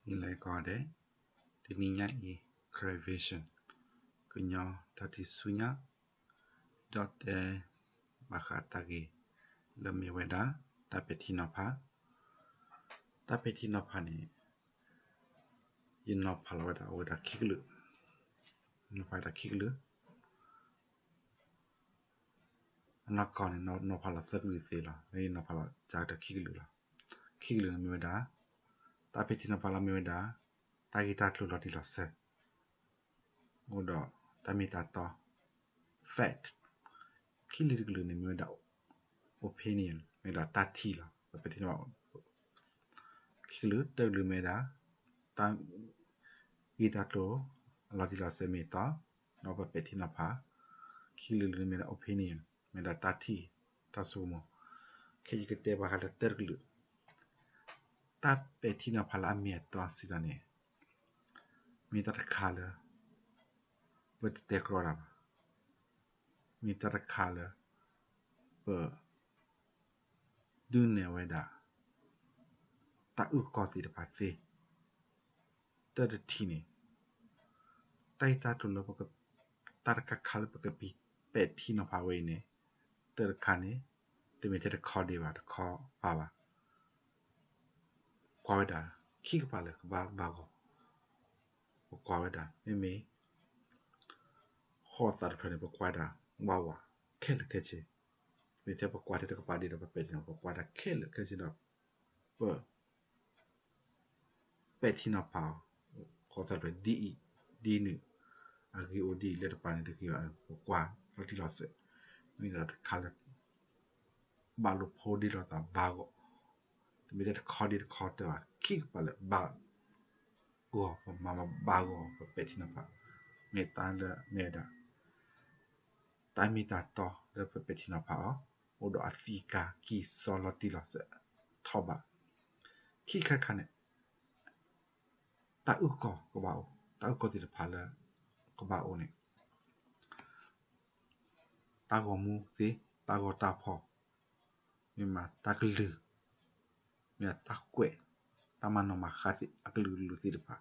နံၤလၢကိးဂၤဒဲး, တနံၤညါအံၤ Karen Vision ကညီတၢ်ထံၣ်ဆူညါ ဒီးတဲဘၣ်ဃးတၢ်ဂ့ၢ် လၢမ့ၢ်ဝဲဒၣ် တၢ်ပဲာ်ထံနီၤဖး. တၢ်ပဲာ်ထံနီၤဖးန့ၣ် ယနီၤဖးလီၤဝဲဒၣ် အိၣ်ဝဲဒၣ်ခံကလုာ်, နီၤဖးဝဲဒၣ်ခံကလုာ် အနီၢ်ကီၢ်န့ၣ် နီၤဖးလီၤသၢကလုာ်သ့လီၤ. ယနီၤဖးလီၤကဒီးခံကလုာ်လီၤ. ခံကလုာ်န့ၣ်မ့ၢ်ဝဲဒၣ် တၢ်ပဲာ်ထံနီၤဖးလၢမ့ၢ်ဝဲဒၣ် တၢ်ဂ့ၢ်တၢ်ကျိၤလီၤတံၢ်လီၤဆဲး အိၣ်ဒီးတၢ်မ့ၢ်တၢ်တီ fact. ခံကလုာ်တကလုာ်န့ၣ်မ့ၢ်ဝဲဒၣ် opinion မ့ၢ်ဝဲဒၣ်တၢ်ထံၣ်လီၤ. ပပဲာ်ထံနီၤဖး ခံကလုာ်, တကလုာ်မ့ၢ်ဝဲဒၣ် တၢ်ဂ့ၢ်တၢ်ကျိၤအလီၤတံၢ်လီၤဆဲးမ့ၢ်တီ, ဒီးပပဲာ်ထံနီၤဖး. ခံကလုာ်တကလုာ်မ့ၢ်ဝဲဒၣ် opinion မ့ၢ်ဝဲဒၣ်တၢ်ထံၣ်တၢ်ဆိကမိၣ်. ခဲအံၤယကတဲဘၣ်ဃးလၢတၢတကလုာ်, တၢ်ပဲာ်ထံနီၤဖးလၢအမ့ၢ်အတီစံးတၢ်န့ၣ် မ့ၢ်တၢ်တခါလၢ ပတတဲကြီတၢ်ဘၣ်. မ့ၢ်တၢ်တခါလၢ ပ ဒုးနဲၣ်ဝဲဒၣ် တၢ်အုၣ်ကီၤသ့ၣ်တဖၣ်သ့. တၢတထံၣ်န့ၣ် တၢ်ဂ့ၢ်တၢ်ကျိၤလၢ တၢ်တခါခါလၢပကပဲာ်ထံနီၤဖးဝဲအံၤန့ၣ်, တၢတခါန့ၣ် တမ့ၢ်ထဲတခီဒံးဘၣ် တခီပၤဘၣ်. ကွၢ်ဝဲဒၣ် ခံကပၤလၢာ်ကဘၣ်ဘၣ်ဂီၢ်. ပကွၢ်ဝဲဒၣ် မ့မ့ၢ် ဃီသးတဖျၢၣ်န့ၣ် ပကွၢ်ဝဲဒၣ် ဝးဝး ခဲလၢာ်ခဲဆ့. မ့ၢ်ထဲပကွၢ်ထဲတကပၤဒံးဒီး ပပဲာ်ထံနီၤ ပကွၢ်ဒၣ်ခဲလၢာ်ခဲဆ့ဒီး ပ ပဲာ်ထံနီၤဖးအီၤ, ဃီသးတဖျၢၣ်ဒ်အံၤ ဒ်နုၤ, အဂ့ၢ်အိၣ်ဒ်အံၤ လၢတကပၤန့ၣ်တဂ့ၤဘၣ်, ပကွၢ်လီၤတံၢ်လီၤဆဲး. မ့ၢ်တၢ်တခါလၢ ဘၣ်လိာ်ဖိးဒ့လိာ်သးဘၣ်ဂီၢ်, တမ့ၢ်ထဲတခီဒံးတခီတၢၢ်ဘၣ်, ခံကပၤလၢာ်ဘၣ်ဂီၢ်, ပမၤဘၣ်ဂီၢ် ပပဲာ်ထံနီၤဖး, မ့ၢ်တၢ်လၢမ့ၢ်ဝဲဒၣ် တၢ်မ့ၢ်တၢ်တီလၢပပဲာ်ထံနီၤဖးအီၤ, အိၣ်ဒီးအသံးကါကံၢ်စီလီၤတံၢ်လီၤဆဲးထီၣ်ဘး. ခံခါတခါန့ၣ် တၢ်အုၣ်ကီၤကဘၣ်အိၣ်, တၢ်အုၣ်ကီၤသ့ၣ်တဖၣ်လၢကဘၣ်အိၣ်န့ၣ် တၢ်ဂီၤမူသ့, တၢ်ဂီၤတၢ်ဖီၣ်, မ့ၢ်မးတၢ်ကလုၢ်, မ့ၢ်တၢ်ကွဲး, တၢ်မၤနီၣ်မၤဃါသ့ၣ်အကလုာ်ကလုာ်သ့ၣ်တဖၣ်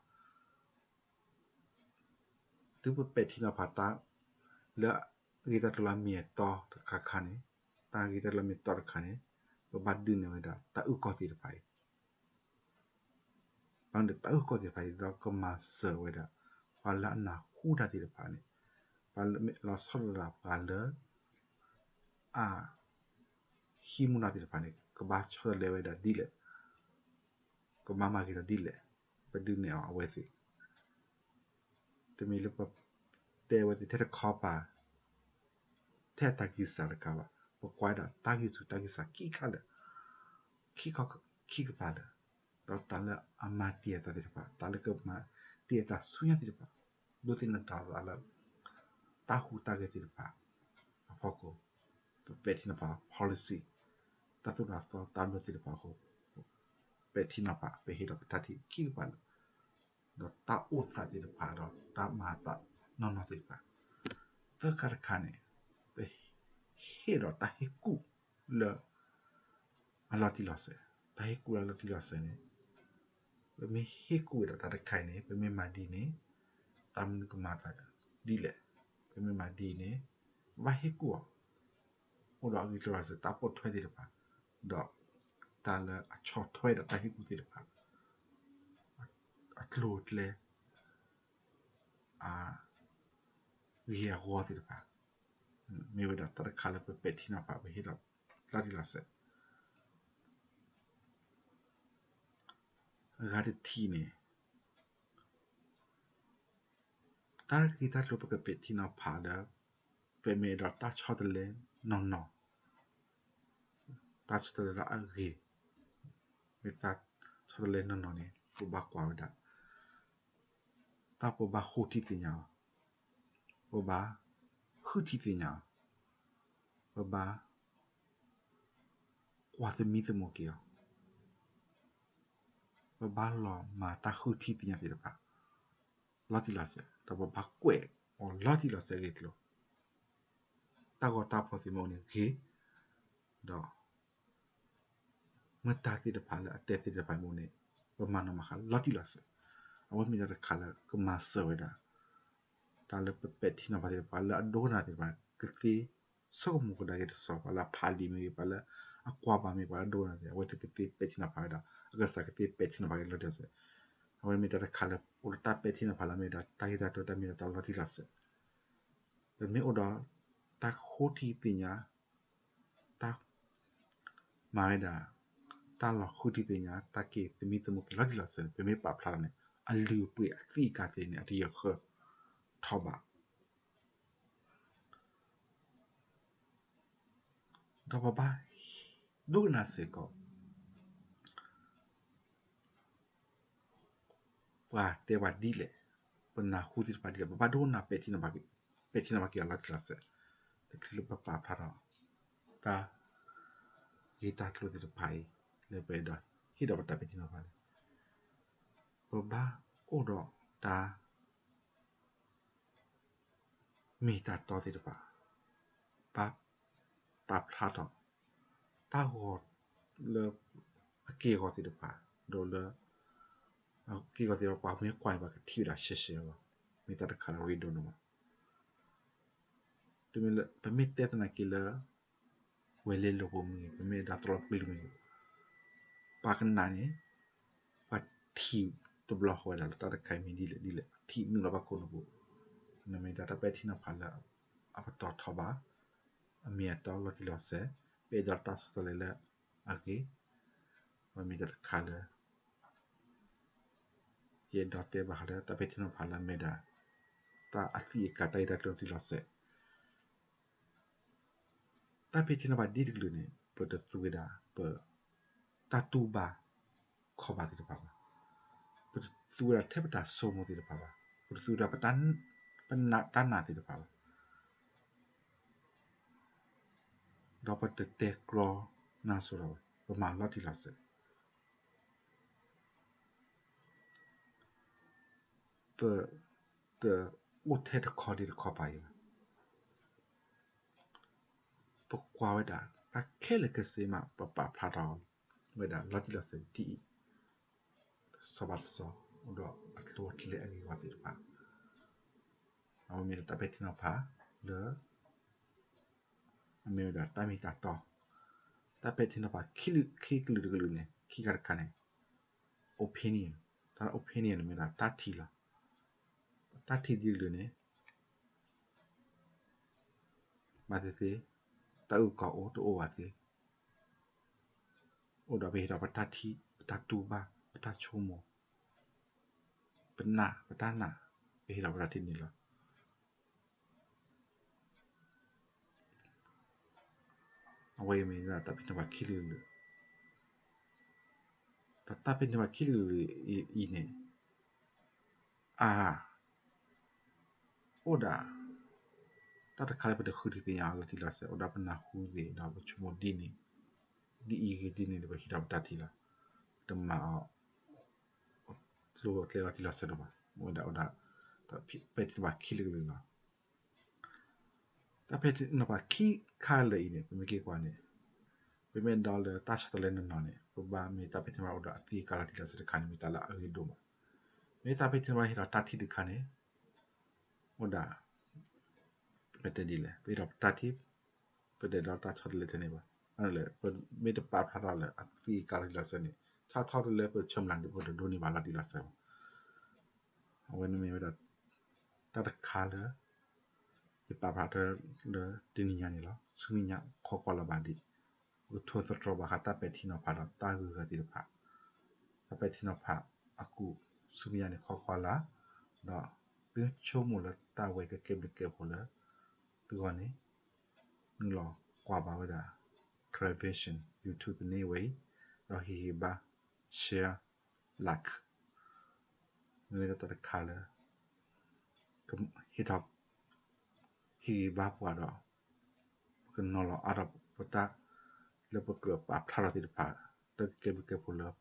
တုၤပပဲာ်ထံနီၤဖးတၢ်လၢ ဂ့ၢ်တၢ်ကျိၤလၢအမ့ၢ်အတီတခါခါန့ၣ်, တၢ်ဂ့ၢ်တၢ်ကျိၤလၢအမ့ၢ်တီတခါန့ၣ်, ပဘၣ်ဒုးနဲၣ်ဝဲဒၣ်တၢ်အုၣ်ကီၤသ့ၣ်တဖၣ်အံၤ. ဘၣ်မနုၤတၢ်အုၣ်ကီၤသ့ၣ်တဖၣ်အံၤဒီးကမၤစၢၤဝဲဒၣ် ပှၤလၢအနၢ်ဟူတၢ်သ့ၣ်တဖၣ်န့ၣ်, ပှၤလၢလီၤဆီဒၣ်တၢ် ပှၤလၢ အ ဟံးမူဒါသ့ၣ်တဖၣ်န့ၣ် ကဘၣ်ဆီတလဲဝဲဒၣ်ဒ်လဲၣ်, ကဘၣ်မၤဂ့ၤဒီးဒ်လဲၣ်, ပဒုးနဲၣ်အီၤအဝဲသ့ၣ်. တမ့ၢ်လၢပတဲဝဲသ့ၣ်ထဲတခီပၤ ထဲအတၢ်ဂံၢ်စၢ်တခါဘၣ်, ပကွၢ်ဒၣ်တၢ်ဂံၢ်ဆူၣ်တၢ်ဂံၢ်စၢ်ခံခါလၢာ်, ခံခီခံကပၤလၢာ်, ဒီးတၢ်လၢအမၤတံၢ်အသးသ့ၣ်တဖၣ်, တၢ်လၢကမၤတံၢ်အသးဆူညါသ့ၣ်တဖၣ်, ဒိးသန့ၤတၢ်သးလၢ တၢ်ဟူးတၢ်ဂဲၤသ့ၣ်တဖၣ်အဖီခိၣ်, ပပဲာ်ထံနီၤဖး policy, တၢ်သိၣ်တၢ်သီတၢ်ဘျၢသ့ၣ်တဖၣ်အဃိ, ပဲာ်ထံနီၤဖး ပဟ့ၣ်ဒီးပတၢ်ထံၣ်ခံကပၤလၢာ်, ဒီးတၢ်အိၣ်သးသ့ၣ်တဖၣ် ဒီးတၢ်မၤအသးနီၢ်နီၢ်သ့ၣ်တဖၣ်. သၢခါတခါန့ၣ် ပဟ့ၣ်ဒီးတၢ်ဟ့ၣ်ကူၣ်လၢ အလီၤတံၢ်လီၤဆဲး, တၢ်ဟ့ၣ်ကူၣ်လၢအလီၤတံၢ်လီၤဆဲးန့ၣ်, ပမ့ၢ်ဟ့ၣ်ကူၣ်ဝဲဒီးတၢ်တခါအံၤန့ၣ် ပမ့ၢ်မၤဒ်န့ၣ် တၢ်မနုၤကမၤအသးဒ်လဲၣ်, ပမ့ၢ်မၤဒ်န့ၣ် ပဘၣ်ဟ့ၣ်ကူၣ်အီၤ, အိၣ်ဒီးအဂ့ၢ်ကျိၤလီၤစၢၤ တၢ်ပိာ်ထွဲသ့ၣ်တဖၣ်, ဒီးတၢ်လၢအဆီၣ်ထွဲဒီးတၢ်ဟ့ၣ်ကူၣ်သ့ၣ်တဖၣ် အကျိၤအကျဲ အဂ့ၢ်အဂီၢ်သ့ၣ်တဖၣ်, မ့ၢ်ဝဲဒၣ်တၢ်တခါလၢပပဲာ်ထံနီၤဖး ပဟ့ၣ်ဒီးလီၤတံၢ်လီၤဆဲး. အဂၤတထံၣ်န့ၣ် တၢ်ဂ့ၢ်တၢ်ကျိၤပကပဲာ်ထံနီၤဖးလၢ ပမ့ၢ်အဲၣ်ဒိးတၢ်ဆီတလဲနီၢ်နီၢ်, တၢ်ဆီတလဲလၢအဂ့ၤ, မ့ၢ်တၢ်ဆီတလဲနီၢ်နီၢ်န့ၣ် ပဘၣ်ကွၢ်ဝဲဒၣ် တၢ်ပဘၣ်ဃိထံသ့ၣ်ညါအီၤ, ပဘၣ်ဃုထံသ့ၣ်ညါအီၤ, ပဘၣ်ကွၢ်သမံသမိးက့ၤအီၤ, ပဘၣ်လီၤမၤတၢ်ဃုထံသ့ၣ်ညါသ့ၣ်တဖၣ် လီၤတံၢ်လီၤဆဲး, ဒီးပဘၣ်ကွဲးအီၤလီၤတံၢ်လီၤဆဲးအဂ့ၢ်အကျိၤ, တၢ်ဂီၤတၢ်ဖီၣ်သ့ၣ်မ့ၢ်အိၣ်န့ၣ်ဂ့ၤ, ဒီး မ့ၢ်တၢ်သ့ၣ်တဖၣ်လၢအတဲသ့ၣ်တဖၣ်မ့ၢ်အိၣ်န့ၣ် ပမၤနီၣ်မၤဃါလီၤတံၢ်လီၤဆဲး, အဝဲမ့ၢ်တၢ်တခါလၢကမၤစၢၤဝဲဒၣ် တၢ်လၢပပဲာ်ထံနီၤဖးသ့ၣ်တဖၣ် ပှၤလၢအဒိကနၣ်သ့ၣ်တဖၣ် ကသ့ဆိကမိၣ်ကဒါက့ၤတစီၤ ပှၤလၢအဖးလံာ်မ့ၢ်ဂ့ၤ ပှၤလၢအကွၢ်ဘၣ်မ့ၢ် ပှၤလၢအဒိကနၣ်သ့ၣ် အဝဲသ့ၣ်ကသ့ပဲာ်ထံနီၤဖးဝဲဒၣ် အကစၢ်ကသ့ပဲာ်ထံနီၤဖးက့ၤလီၤတံၢ်လီၤဆဲး. အဝဲမ့ၢ်တၢ်တခါလၢ အိၣ်ဒီးတၢ်ပဲာ်ထံနီၤဖးလၢအမ့ၢ်ဝဲဒၣ် တၢ်ဂ့ၢ်တၢ်ကျိၤ တၢ်မ့ၢ်တၢ်တီလီၤတံၢ်လီၤဆဲး. ပမ့ၢ်အိၣ်ဒီး တၢ်ဃိထံသ့ၣ်ညါ တၢ် မၤဝဲဒၣ် တၢ်လီၤဃုထံသ့ၣ်ညါ တၢ်က့ၤသမံသမိးက့ၤလီၤတံၢ်လီၤဆဲးန့ၣ် ပမ့ၢ်ပာ်ဖျါထီၣ်န့ၣ် အလုၢ်အပှ့ၤအသံးအကာ်သ့ၣ်န့ၣ် အတယီၤဃၢထီၣ်ဘၣ်. ဒီးပဘၣ် ဒိကနၣ်စ့ၢ်ကီး ပှၤတဲပှၤဒ်လဲၣ်, ပနၢ်ဟူသ့ၣ်တဖၣ်ဒ်လဲၣ်, ပဘၣ်ဒိကနၣ် ပဲာ်ထံနီၤဖး ပဲာ်ထံနီၤဖးက့ၤအီၤလီၤတံၢ်လီၤဆဲး. တချုးလၢပပာ်ဖျါထီၣ် တၢ်ဂ့ၢ်တၢ်ကျိၤသ့ၣ်တဖၣ်အံၤ လၢပအဲၣ်ဒိးဟ့ၣ်ဒီးပတၢ်ပဲာ်ထံနီၤဖးန့ၣ် ပဘၣ်အိၣ်ဒီးတၢ် မ့ၢ်တၢ်တီသ့ၣ်တဖၣ်, ပာ်ဖျါထီၣ် တၢ်ဂီၤလၢအက့ၢ်အဂီၤသ့ၣ်တဖၣ်, ဒီးလၢ အက့ၢ်အဂီၤသ့ၣ်တဖၣ် ပှၤမ့ၢ်ကွၢ်န့ၣ် ပှၤကထံၣ်ဝဲဒၣ်ရှဲရှဲလီၤ. မ့ၢ်တၢ်တခါလၢအရ့ဒိၣ်ဒိၣ်မး. တမ့ၢ်လၢ ပမ့ၢ်တဲသနာ်က့လၢ ဝဲၤလ့လိၤဖိမ့ၢ်ဂ့ၤ, ပမ့ၢ်ဒၣ်တြီပှ့ၤလိၤမ့ၢ်ဂ့ၤ, ပှၤကနၣ်န့ၣ် ပှၤထံၣ်တဘျီဃီဝဲဒၣ်လၢတၢ်တခါအံၤမ့ၢ်ဒ်လဲၣ်ဒ်လဲၣ်, ထံၣ်နုာ်လီၤဘၣ်ခိၣ်နူာ်ပူၤ, မ့ၢ်ဒၣ်တၢ်ပဲာ်ထံနီၤဖးလၢ အပတီၢ်ထီဘၣ်, အမ့ၢ်အတီလီၤတံၢ်လီၤဆဲး, ပအဲၣ်ဒိးတၢ်ဆီတလဲလၢအဂ့ၤ, အဝဲမ့ၢ်တၢ်တခါလၢ ယအဲၣ်ဒိးတဲဘၣ်ဃးလၢတၢ်ပဲာ်ထံနီၤဖးလၢအမ့ၢ်ဒၣ် တၢ်အသံးအကာ် တၢ်ဂ့ၢ်တၢ်ကျိၤလီၤတံၢ်လီၤဆဲး. တၢ်ပဲာ်ထံနီၤဖးဒ်တကလုာ်န့ၣ် ပတသူဝဲဒၣ် ပ တၢ်တူၢ်ဘၣ်ခီၣ်ဘၣ်သ့ၣ်တဖၣ်ဘၣ်. ပတသူဝဲဒၣ်ထဲပတၢ်ဆိကမိၣ်သ့ၣ်တဖၣ်ဘၣ်. ပတသူဝဲဒၣ် ပတၢ်နာ်သ့ၣ်တဖၣ်ဘၣ်. ဒီးပတတဲကြီနါစိၤဒီး ပမၤလီၤတံၢ်လီၤဆဲး ပတအိၣ်ထဲတခီဒံးတခီပၤအံၤဘၣ်. ပကွၢ်ဝဲဒၣ် တၢ်ခဲလၢာ်ခဲဆ့မး ပပာ်ဖျါထီၣ်ဝဲဒၣ်လီၤတံၢ်လီၤဆဲးဒ်အံၤ တစီၤဘၣ်တစီၤ အိၣ်ဒီးအကျိၤအကျဲအဂ့ၢ်အဂီၢ်သ့ၣ်တဖၣ်, အဝဲမ့ၢ်ဒၣ်တၢ်ပဲာ်ထံနီၤဖးလၢ အမ့ၢ်ဝဲဒၣ်တၢ်မ့ၢ်တၢ်တီ, တၢ်ပဲာ်ထံနီၤဖးခံကလုာ်တကလုာ်န့ၣ် ခံခါတခါန့ၣ် opinion, တၢ် opinion န့ၣ်မ့ၢ်ဒၣ်တၢ်ထံၣ်လီၤ. တၢ်ထံၣ်ဒ်တကလုာ်န့ၣ် ဘၣ်သ့ၣ်သ့ၣ် တၢ်အုၣ်ကီၤအိၣ်တအိၣ်ဘၣ်သ့ၣ် အိၣ်ဒီးပဟ့ၣ်ဒီးပတၢ်ထံၣ် ပတၢ်တူၢ်ဘၣ် ပတၢ်ဆိကမိၣ် ပနာ် ပတၢ်နာ် ပဟ့ၣ်ဒီးပတၢ်ထံၣ်န့ၣ်လီၤ. အဝဲအံၤမ့ၢ်ဒၣ်တၢ်ပဲာ်ထံနီၤဖးခံကလုာ်ကလုာ်, ဒီးတၢ်ပဲာ်ထံနီၤဖးခံကလုာ်ကလုာ်အံၤန့ၣ် အါ အိၣ်ဒၣ် တၢ်တခါလၢပတဃုထံၣ်သ့ၣ်ညါအီၤလီၤတံၢ်လီၤဆဲး အိၣ်ဒီးပနၢ်ဟူသ့ၣ် ဒီးပဆိကမိၣ်ဒ်န့ၣ် ဒ်အံၤဂ့ၤဒ်န့ၣ်ဒီး ပဟ့ၣ်ဒီးပတၢ်ထံၣ်လီၤ. ပတမၤအီၤ ကျိၤကျဲလီၤတံၢ်လီၤဆဲးတဘၣ်, မ့ၢ်ဝဲဒၣ်အိၣ်ဒၣ် တၢ်ပဲာ်ထံနီၤဖးခံကလုာ်ကလုာ်လီၤ. တၢ်ပဲာ်ထံနီၤဖးခံခါလၢာ်အံၤန့ၣ် ပမ့ၢ်က့ၤကွၢ်န့ၣ် ပမ့ၢ်အဲၣ်ဒိးလၢတၢ်ဆီတလဲနီၢ်နီၢ်န့ၣ် ပဘၣ်မ့ၢ်တၢ်ပဲာ်ထံနီၤဖးအိၣ်ဒီးအသံးအကာ်လီၤတံၢ်လီၤဆဲးတခါန့ၣ် မ့ၢ်တၢ်လၢအရ့ဒိၣ်မး. မ့ၢ်တၢ်ပဲာ်ထံနီၤဖးဟ့ၣ်ဒီးတၢ်ထံၣ်တခါန့ၣ် အိၣ်ဒၣ် ပတဲဒ်လဲၣ် ပဟ့ၣ်ဒီးပတၢ်ထံၣ် ပတအဲၣ်ဒိးတၢ်ဆီတလဲထဲန့ၣ်ဘၣ်. မ့ၢ်လၢ ပမ့ၢ်တပာ်ဖျါထီၣ်လၢအသံးအကာ်လီၤတံၢ်လီၤဆဲးန့ၣ် ထါထီၣ်တလဲ ပဆၢမုၢ်လၢ်န့ၣ် ပတဒိးန့ၢ်ဘၣ်လီၤတံၢ်လီၤဆဲးဘၣ်. အဝဲန့ၣ်မ့ၢ်ဝဲဒၣ် တၢ်တခါလၢ ယပာ်ဖျါထီၣ်လၢတနံၤညါန့ၣ်လီၤ. ဆူမဲာ်ညါခီကွၢ်လၢၤဘၣ်ဒံး ပကထိၣ်သတြီၤဘၣ်ဃးတၢ်ပဲာ်ထံနီၤဖးဒီးတၢ်ဂုၤဂၤသ့ၣ်တဖၣ်, တၢ်ပဲာ်ထံနီၤဖးအကူၣ် ဆူမဲာ်ညါန့ၣ်ခီကွၢ်လၢ်, ဒီးသုဆိကမိၣ်လၢတၢ်ဝဲကကဲဘျုးကဲဖှိၣ်လၢ သုဂီၢ်န့ၣ် နုာ်လီၤကွၢ်ဘၣ်ဝဲဒၣ် Karen Vision YouTube သန့ဝဲအံၤ, ဒီးဟ့ၣ်ဂံၢ်ဘါ share, like မ့ၢ်ဝဲဒၣ်တၢ်တခါလၢ ဟ့ၣ်ထီၣ် ဟ့ၣ်ဂံၢ်ဘါပှၤဒီး ပကနီၤလီၤအါထီၣ်ပတၢ် လၢပကြၢးပာ်ဖျါထီၣ်သ့ၣ်တဖၣ် လၢကကဲဘျုးကဲဖှိၣ်လၢ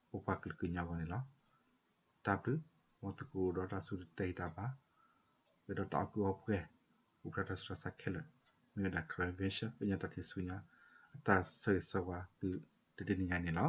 ပပှၤကလုာ်ကညီအဂီၢ်န့ၣ်လီၤ. တၢ်ဘျုး, မ်သုကအိၣ်ဒီးတၢ်ဆူၣ်တၢ်တဲာ်တၢ်ဘၣ်, ပှဲၤဒီးတၢ်အီၣ်ကုၢ်အီပှဲၤ, အိၣ်ဖျဲၣ်တၢ်ဆူးတၢ်ဆါခဲလၢာ်, မ့ၢ်ဝဲဒၣ် Karen Vision ကညီတၢ်ထံၣ်ဆူညါ အတၢ်ဆၢဂ့ၤဆၢဝါသုတနံၤညါန့ၣ်လီၤ.